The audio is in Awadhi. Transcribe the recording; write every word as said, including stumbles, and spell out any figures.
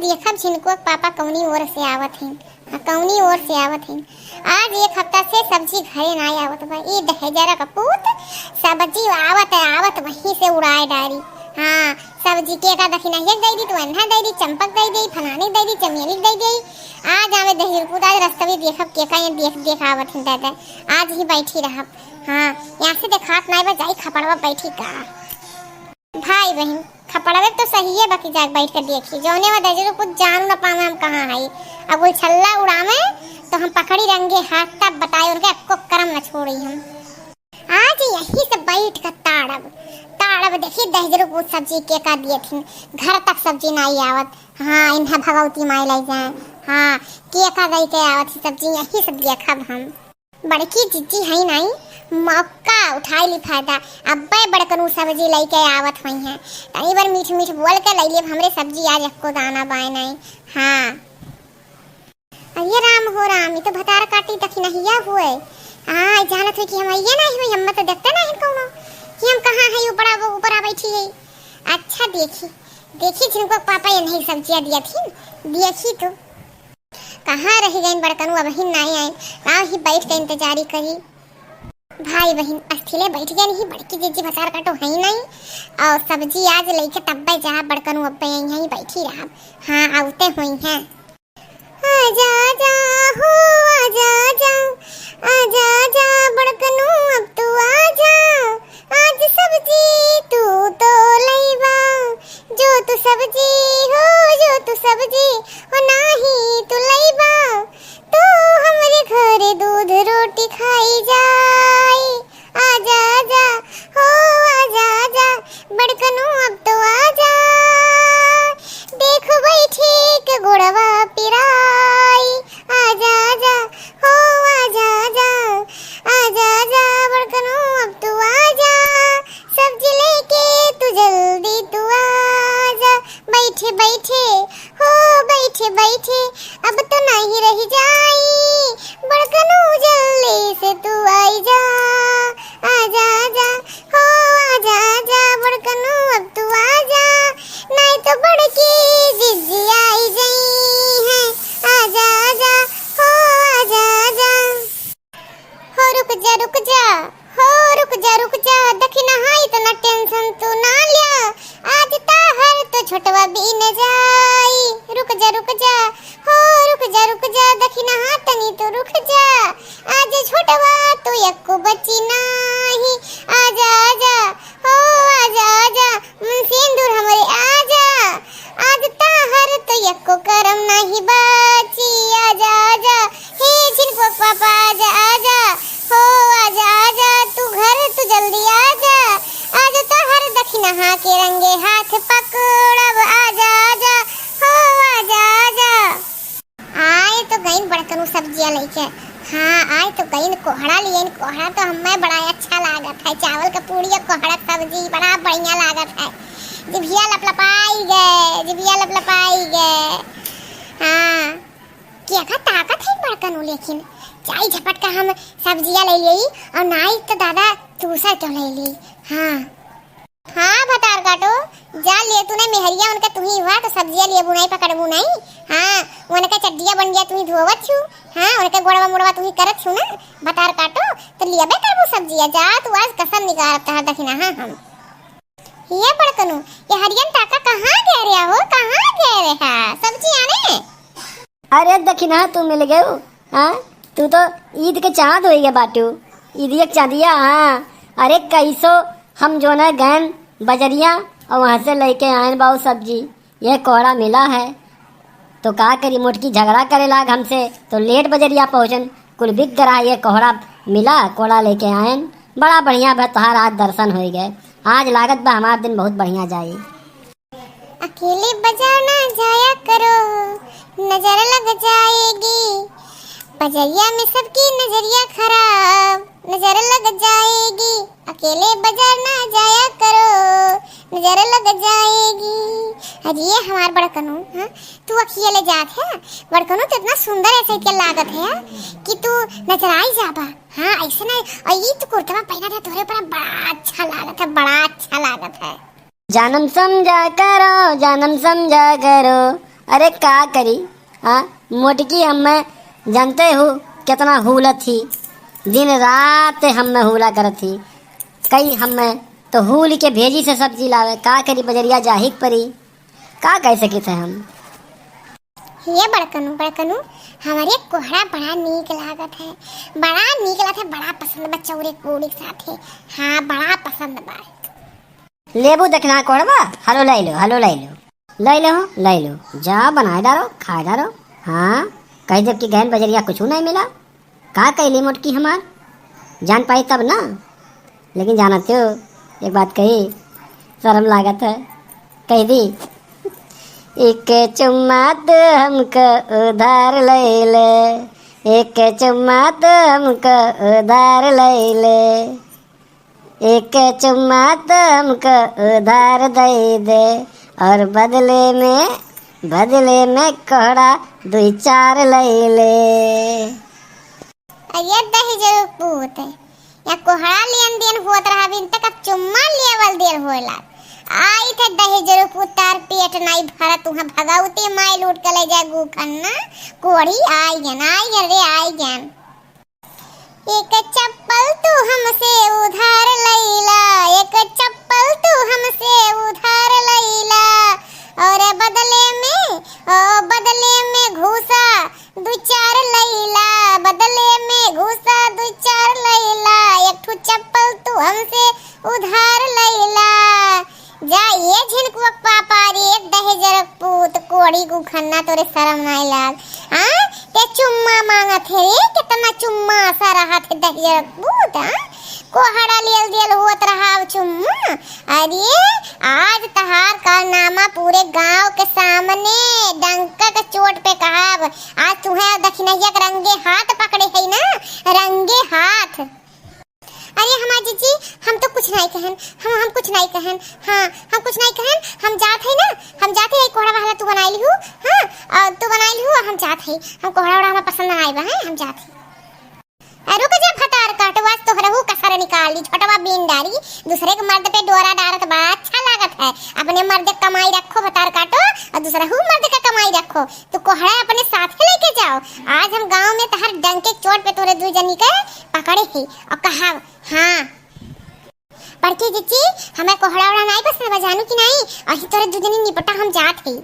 देखब झिनकुआ के पापा कौनी ओर से आवत हैं, हाँ, कौनी ओर से आवत हैं। आज एक हफ्ता से सब्जी घरे नाई आवत बा। ई दहेजरा का पूत सब्जी आवत है, आवत वहीं से उड़ाए डारी। हाँ, सब्जी केका दखिनहिया के दइ दी, तो अन्हा दइ दी, चंपक दइ दी, फलानी दइ दी, चमेली दइ दी। आज आवे दहेजर पूत, आज रस्तवी देखब केका ये देख देख आवत हैं दादा। आज ही बैठी रहब। हाँ, यहाँ से देखात नाई बा, जाई खपड़वा बैठी का। भाई बहिन, खपड़वे तो सही है, बाकी जाके बैठ के देखी। जौने वा दजरू कुछ जानू न पावे हम कहाँ हई। अब गुलछल्ला उड़ावे तो हम पकड़ी रंगे हाथ, तब बताए उनके अक्को करम न छोड़ी हम। आज यही से बैठ के ताड़ब, ताड़ब देखी दहजरू कुछ सब्जी केका दिए थी, घर तक सब्जी नाई आवत। हाँ, इन्हें भगवती माई लाई जाए। हाँ, केका दई के आवत ही सब्जी, यही सब देखब हम। बड़की जिज्जी हई नाई, मौका उठाई ली फायदा। अब्बे बड़कनू सब्जी लइके आवत होइहैं। तनी बार मीठ मीठ बोल के लइ लेब, हमरे सब्जी आज एको दाना बाय नाई। हाँ। अरे राम हो राम, ई तो भतार काटी दखिनहिया हुए। हाँ, जानत हुई कि हम अइये नाई हुई, हम तो देखते नाई कौनो कि हम कहाँ हई, ऊपरा, ऊपरा बैठी हई। अच्छा देखी, देखी झिनकुआ के पापा ये नहीं सब्जिया दिया थी, देखी तो। कहाँ रहि गइन बड़कनू, अबहिन नाई आइन। गाँव ही बैठ के इंतजारी करी। भाई बहिन अस्थिले बैठ गइन ही, बड़की जिज्जी भतार काटो हई नाई। और सब्जी आज लइके तब्बे जा बड़कनू, अब्बे यहीं बैठी रहब। हाँ, आवते होइहैं। आजा, आजा, हो, आजा, आजा, आजा, आजा, बड़कनू, अब तू आजा। आज सब्जी तू तो लइबा, जो तू सब्जी हो, जो तू सब्जी हो, नाही तू लइबा, तो हमरे घरे दूध रोटी खाई जाई। आजा, आजा, हो, आजा, आजा, बड़कनू, अब तो आजा। देखो बैठी के गोड़वा पिराई। आजा, आजा, हो, आजा, आजा, आजा, आजा, बड़कनू, अब तू आजा। सब्जी लेके तू जल्दी तू आजा। बैठे, बैठे, हो, बैठे, बैठे, अब तो नाहीं रहि जाई। बड़कनू, जल्दी से तू आई जा। आजा, आजा, हो, आजा, आजा, बड़कनू, अब तू आजा। नाहीं तो बड़की जिज्जी आई जइहैं। आजा, आजा, हो, आजा, आजा। हो रुक जा, रुक जा, हो रुक जा, रुक जा, दखिनहा इतना tension तू ना ल्या, आज ताहर तो छोटवा बीन जाई। रुक जा, रुक जा, हो रुक जा, रुक जा, दखिनहा तनी तू रुक जा, आज छोटवा तो यक्को बची नाही। आजा, आजा, हो आजा, आजा, मुंशी सिंदूर हमरे आजा, आज ताहर तो यक्को करम नाही बाची। आजा, आजा, हे झिनकुआ पापा, आजा, आजा, हो आजा, आजा, तू घर तू जल्दी आजा, आज ताहर दखिनहा के रंगे हाथ पकड़ब। आजा, आजा, हो आजा, आजा। आए तो गइन बड़कनू सब्जिया लइके। हाँ, आए तो गइन कोहड़ा लियन। कोहड़ा तो हमें बड़ा अच्छा लागत है, चावल के पूड़ी और कोहड़ा के सब्जी बड़ा बढ़िया लागत है। जिभिया लपलपाई गए, जिभिया लपलपाई गए। हाँ, केका ताकत है बड़कनू, लेकिन जाई झपट का हम सब्जिया लइ लेई और नाई तो दादा दूसर क्यों लइ लेई। हाँ। हाँ, भतार काटो, जा ले तूने मेहरिया उनका तुही हुआ तो सब्जिया लिए बुनाई पकड़बू नाई। हाँ, उनका चड्डिया बंडिया तुही धोवत छू। हाँ, उनका गोड़वा मुड़वा तुही करत छू ना, भतार काटो, तो लियबे करबू सब्जिया। जा तू आज कसम निकाल तहार दखिनहा हम। ये बड़कनू, ये हरियन ताका कहाँ गए रे हो, कहाँ गए रे हा सब्जी आने? अरे दखिनहा तू मिल गयू, हाँ? तू तो ईद के चाँद होइ गए बाटू, ईद एक चाँदिया, हाँ। अरे कइसो हम जौन है गएन बजरिया और वहाँ से लइके आएन बाऊ सब्जी, ये कोहड़ा मिला है तो का करी, मोटकी झगड़ा करे लाग हमसे, तो लेट बजरिया पहुँचन, कुल बिक गरा, ये कोहड़ा मिला, कोहड़ा लइके आएन, बड़ा बढ़िया भा तोहार आज दर्शन होइ गए, आज लागत बा हमार दिन बहुत बढ़िया जाई। अकेले बजार ना जाया करो, नजर लग जाएगी। बजरिया में सबकी नजरिया खराब, नजर लग जाएगी। अकेले बजार ना जाया करो, नजर लग जाएगी। अरे ये हमार बड़कनू, हाँ, तू अकेले जात है? बड़कनू तो इतना सुंदर ऐसे के लागत है कि तू नजराई जाबा। हाँ, ऐसे ना, और ये तू कुर्तवा पहना था, तोरे ऊपर बड़ा अच्छा लागत है, बड़ा अच्छा लागत है। जानम समझा करो, जानम समझा करो, अरे का करी, हाँ, मोटकी हम्मे जानते हो कितना हूलत ही, दिन रात हम्मे हूला करत ही। कई हम्मे तो हूल के भेजी से सब्जी लावे, का करी, बजरिया जाहिक परी, का कह सकित है हम। ये बड़कनू, बड़कनू, हमरे कोहड़ा बड़ा नीक लागत है, बड़ा नीक लागत है, बड़ा पसंद बा चौरे पूड़ी के साथे। हाँ, बड़ा पसंद बा। लेबू दखिना कोहड़वा, हलो लै लो, हलो लै लो। लै लो, लै लो। जा बनाए डारो, खाए डारो। हाँ, कह देब कि गहन बजरिया कुछ नहीं मिला। का कैली मोटकी हमार? जान पाई तब ना। लेकिन जानत हो, एक बात कही, शर्म लागत है, कह दी। एक चुम्मा तो हमको उधार लै ले, एक चुम्मा तो हमको उधार लै ले। एक चुम्मा तो हमको उधार दे दे, और बदले में, बदले में कोहड़ा दुई चार ले ले। अरे दहिजरू पूत, या कोहड़ा लेन देन होत रहा, अभी तक अब चुम्मा लेवल देर होला। आई थे दहिजरू पूत, तार पेट नाई भरत, उहाँ भगवती माई लूट के ले जाए गूखन्ना, कोढ़ी आई गन, आई गन रे, आई गन। एक चप्पल तू हमसे उधार लैला, एक चप्पल तू हमसे उधार लैला, और बदले में, ओ बदले में घूसा दू चार लैला, बदले में घूसा दू चार लैला, एक ठो चप्पल तू हमसे उधार लैला। जा ये झिनकुआ के पापा रे, दहेजर पूत, कोढ़ी गूखन्ना, तोरे शरम नाई लाग? हाँ, ते चुम्मा मांगत है रे, कितना चुम्मा आसा रहत है दहेजर पूत, हाँ? कोहड़ा लेल दियल होत रहा अब चुम्मा। अरे, आज तहार कारनामा पूरे गांव के सामने डंका के चोट पे कहब। आज तुहें दखिनहिया के रंगे हाथ पकड़े है ना, रंगे हाथ। अरे हमार जीजी, हम तो कुछ नाई कहन, हम, हम कुछ नाई कहन, हाँ, हम कुछ नाई कहन, हम जात है ना, हम जात है, कोहड़ा वहला तू बनाई लिहू, हाँ, और तू बनाई लिहू, हम जात है, हम कोहड़ा वहला हमें पसंद नाई बा, हैं, हम जात है। अरे रुक जा भतार काटो, आज तोहरहू कसर निकाल ली, छोटवा बीन डारी, दूसरे के मर्द पे डोरा डारत बा, अच्छा लागत है, अपने मर्द के कमाई रखो भतार काटो, और दूसरहू मर्द के कमाई रखो। तू कोहड़ा अपने साथे लेके जाओ। आज हम गांव में तहर डंके के चोट पे तोरे दू जनी के पकड़े ही और कहा, हाँ। बड़की जिज्जी, हमें कोहड़ा ओहड़ा नाई पसंद बा, जानू कि नाई? अही तोरे दू जनी निपटा हम जात ही।